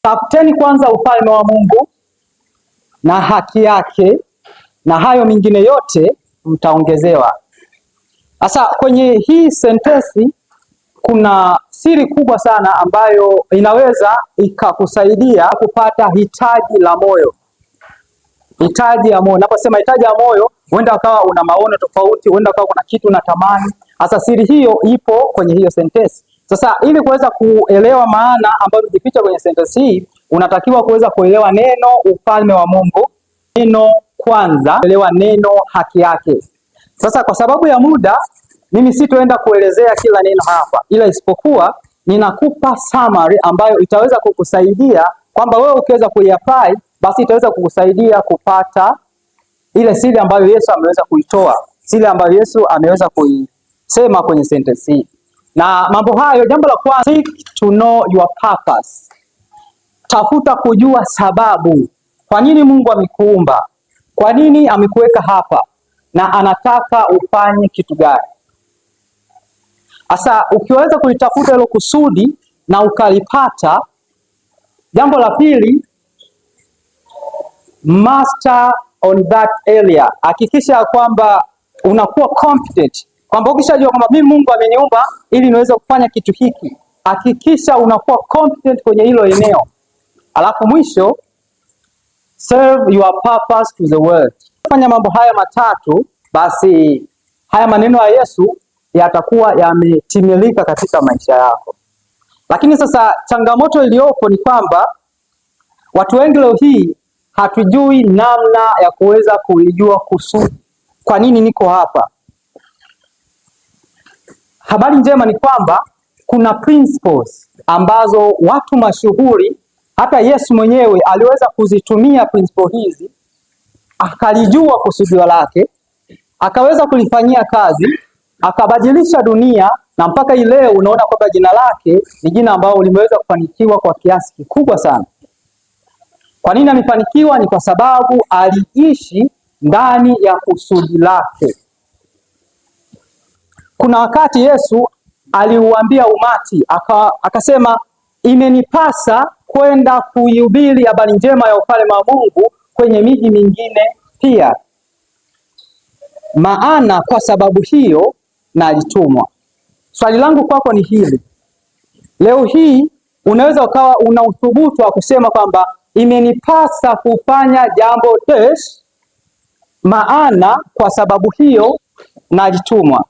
Tafuteni kwanza ufalme wa Mungu na haki yake, na hayo mengine yote mtaongezewa. Sasa kwenye hii sentensi kuna siri kubwa sana ambayo inaweza ikakusaidia kupata hitaji la moyo. Hitaji ya moyo. Naposema hitaji ya moyo, huenda ukawa una maono tofauti, huenda ukawa kuna kitu unatamani. Sasa siri hiyo ipo kwenye hiyo sentensi. Sasa ili kuweza kuelewa maana ambayo imejificha kwenye sentensi hii, unatakiwa kuweza kuelewa neno ufalme wa Mungu, neno kwanza, elewa neno haki yake. Sasa kwa sababu ya muda, mimi sitoenda kuelezea kila neno hapa, ila isipokuwa ninakupa summary ambayo itaweza kukusaidia kwamba wewe ukiweza kuiapply basi itaweza kukusaidia kupata ile siri ambayo Yesu ameweza kuitoa, siri ambayo Yesu ameweza kuisema kwenye sentence hii. Na mambo hayo, jambo la kwanza, seek to know your purpose. Tafuta kujua sababu kwa nini Mungu amekuumba, kwa nini amekuweka hapa na anataka ufanye kitu gani. Sasa ukiweza kulitafuta hilo kusudi na ukalipata, jambo la pili, master on that area. Hakikisha kwamba unakuwa competent, kwamba ukishajua kwamba mimi Mungu ameniumba ili niweze kufanya kitu hiki, hakikisha unakuwa competent kwenye hilo eneo. Alafu mwisho, serve your purpose to the world. Fanya mambo haya matatu, basi haya maneno ya Yesu yatakuwa yametimilika katika maisha yako. Lakini sasa changamoto iliyopo ni kwamba watu wengi leo hii hatujui namna ya kuweza kuijua kusudi, kwa nini niko hapa. Habari njema ni kwamba kuna principles ambazo watu mashuhuri, hata Yesu mwenyewe aliweza kuzitumia principle hizi, akalijua kusudio lake, akaweza kulifanyia kazi, akabadilisha dunia, na mpaka hii leo unaona kwamba jina lake ni jina ambalo limeweza kufanikiwa kwa kiasi kikubwa sana. Kwa nini amefanikiwa? Ni kwa sababu aliishi ndani ya kusudi lake. Kuna wakati Yesu aliuambia umati akasema, imenipasa kwenda kuihubiri habari njema ya ufalme wa Mungu kwenye miji mingine pia, maana kwa sababu hiyo nalitumwa. Swali langu kwako ni hili: leo hii unaweza ukawa una uthubutu wa kusema kwamba imenipasa kufanya jambo dash, maana kwa sababu hiyo nalitumwa.